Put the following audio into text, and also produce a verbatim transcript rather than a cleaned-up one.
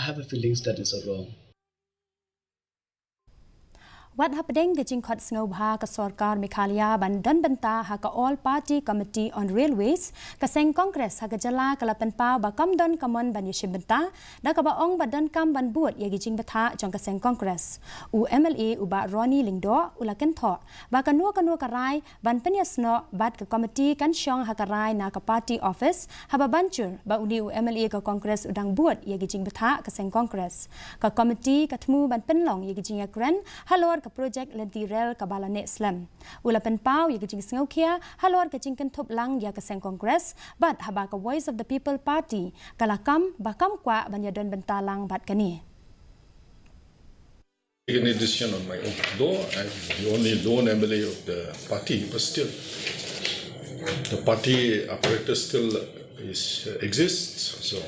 I have a feelings that is wrong. Wat hapdeng ka jingkhot sngewbha ka sorkar Meghalaya ban don bynta ha ka All Party Committee on Railways, ka seng Congress ha ka jylla ka la pynpaw ba kam don ka mon ban ïashim bynta, da kaba ong ba donkam ban bud ïa ki jingbthah jong ka seng Congress. U M L A u Bah Ronnie Lyngdoh u la kynthoh ba kano kano ka rai ban pynïasnoh bad ka komiti kan shong ha ka rai na ka party office, haba ban jur ba une u M L A ka Congress u dang bud ïa ki jingbthah ka seng Congress. Ka komiti ka thmu ban pynlong ïa ki jingïakren halor ka projek lynti rel kaba la neh slem. U la pynpaw ïa ki jingsngewkhia halor ka jingkynthup lang ïa ka seng Congress, bad haba ka Voice of the People Party ka la kam ba kam kwah ban ïadon bynta lang bad kane. Taken a decision on my own, though I'm the only lone M L A of the party, but still, the party apparatus still is, uh, exists. So